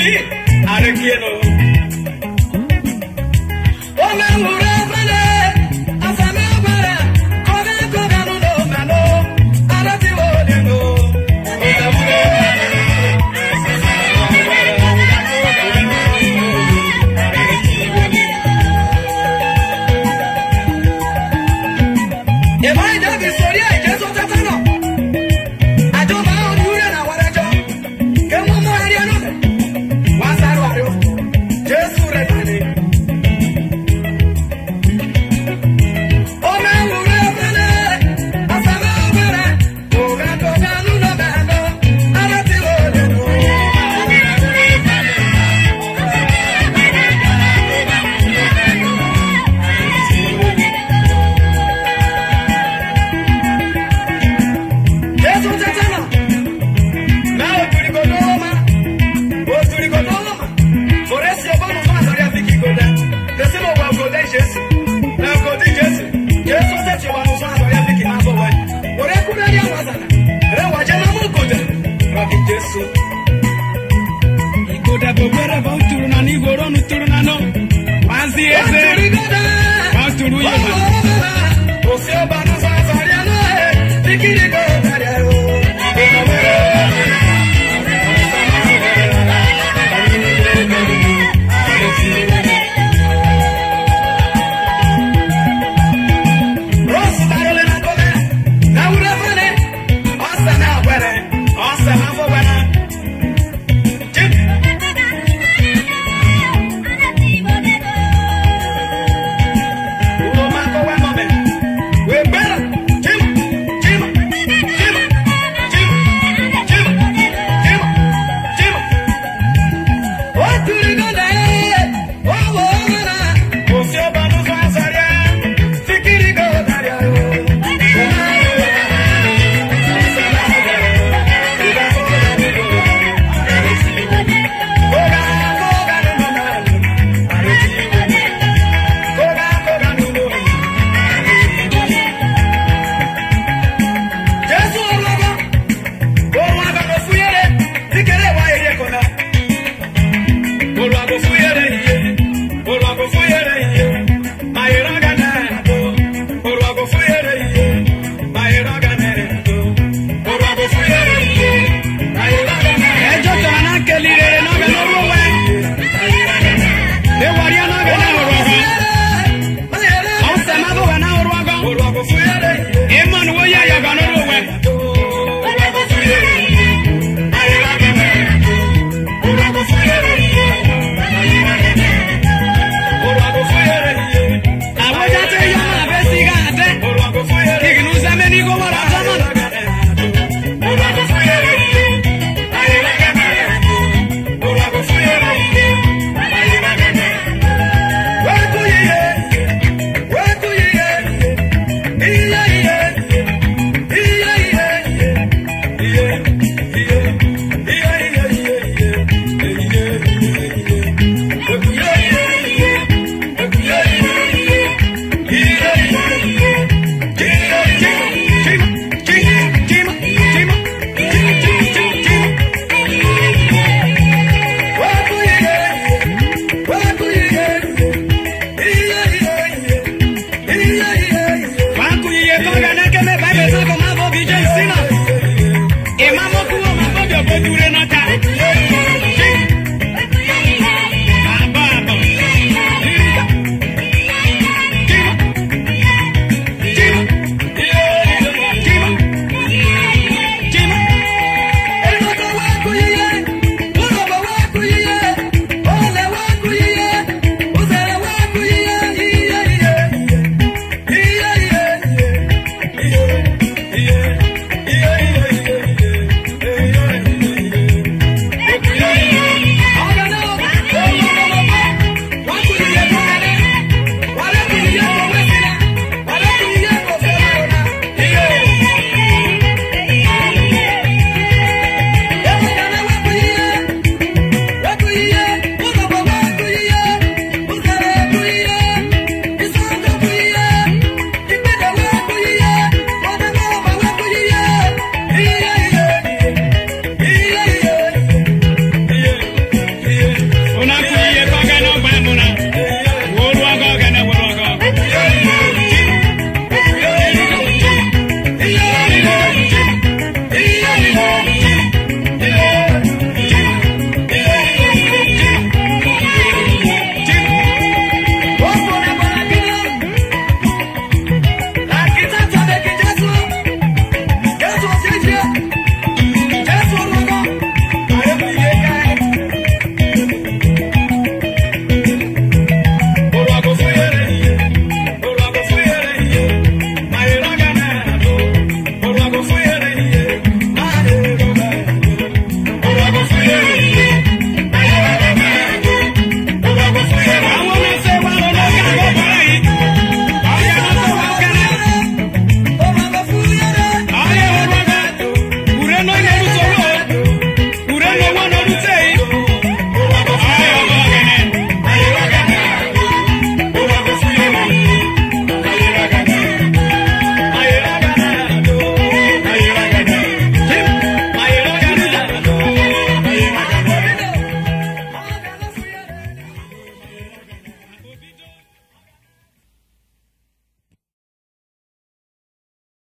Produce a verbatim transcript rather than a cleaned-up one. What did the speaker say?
Arekieno. Ome ure vene, asame vere, koga koga nu no mano, arati wo de no. Eva ida bi soria Jesu tatano. Ajo ma oni ure na wara jo. Ke mo mo aria no. Wa sa ro ario. Jesu re tani. Ome ure vene, asame vere, koga koga nu no mano, arati wo de no. Jesu tatana, na oturi kodo ma, oturi kodo ma. Ore si oba no ma doria fiki koda. Desi no wa koda Jesu. Na koda Jesu. Jesu se ti wa no sa doria fiki ma bo wa. Ore kuda ria wa sana. Re wa je na mo koda. Ra ki Jesu. Ikoda bobere ba uturu na ni goro nu turu na no. Wazi eze. Uturu koda. Ba uturu yo. Osi oba no sa doria no. Fikiri koda.